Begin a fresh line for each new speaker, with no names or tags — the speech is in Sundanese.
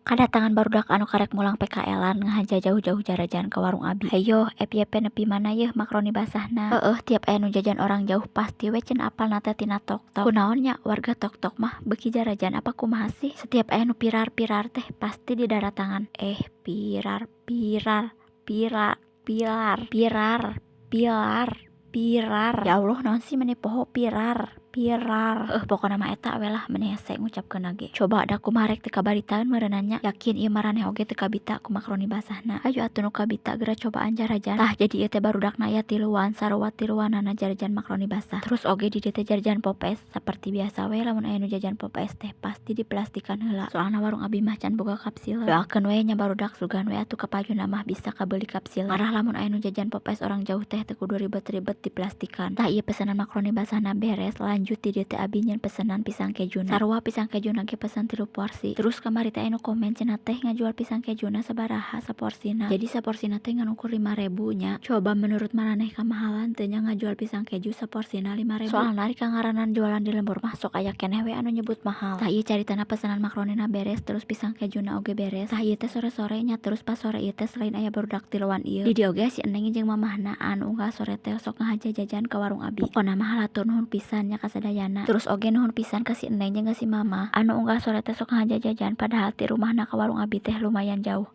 Kadatangan barudak anu karek mulang PKL-an ngahaja jauh-jauh jarajan ka warung abi. Hayoh FYP nepi mana yeuh makaroni basahna. Heueuh, tiap aya nu jajan orang jauh pasti we cenah apalna teh tina Toktok. Kunaon nya, warga Toktok mah beuki jarajan apa kumaha sih. Setiap aya nu pirar-pirar teh pasti didaratangan. Eh, pirar pirar pira pilar pirar pilar pirar, ya Allah, naon sih meni poho pirar pirar. Heuh, pokona mah eta we lah, meni hese ngucapkeunna ge. Coba da kumaha rek teu kabaritaeun meureunnan nya. Yakin ieu maraneh oge teu kabita ku makaroni basahna. Hayu atuh nu kabita geura cobaan jarajan. Tah, jadi ieu teh barudakna aya tiluan, sarua tiluanana jarajan makaroni basah. Terus oge di dieu teh jarajan pop es. Saperti biasa we lamun aya nu jajan pop es teh pasti diplastikan heula, soalna warung abi mah can boga cup sealer. Doakeun we nya, barudak, sugan we atuh kapayunna mah bisa kabeuli cup sealer. Ngarah lamun aya nu jajan pop es orang jauh teh teu kudu ribet-ribet diplastikan. Tah, ieu pesenan makaroni basahna beres, lanjut di dieu teh abi nyieun pesenan pisang kejuna. Sarua pisang kejuna ge pesen tilu porsi. Terus kamari teh aya nu komen cenah teh ngajual pisang kejuna sabaraha saporsina. Jadi saporsina teh ngan ukur 5.000 nya. Coba menurut maraneh, kamahalan teu nya ngajual pisang keju saporsina 5.000? Soalna ari kangaranan jualan di lembur mah sok aya keneh we anu nyebut mahal. Tah, ieu caritana pesenan makaronina beres, terus pisang kejuna oge beres. Tah, ieu teh sore-sore nya. Terus pas sore ieu teh selain aya barudak tiluan ieu, di dieu oge si Eneng jeung mamahna anu unggal sore teh sok ngahaja jajan ka warung abi. Pokona mah hatur nuhun pisan nya ka sadayana. Terus oge nuhun pisan ka si Eneng jeung ka si Mamah anu unggal sore teh sok ngahaja jajan, padahal ti rumahna ka warung abi teh lumayan jauh.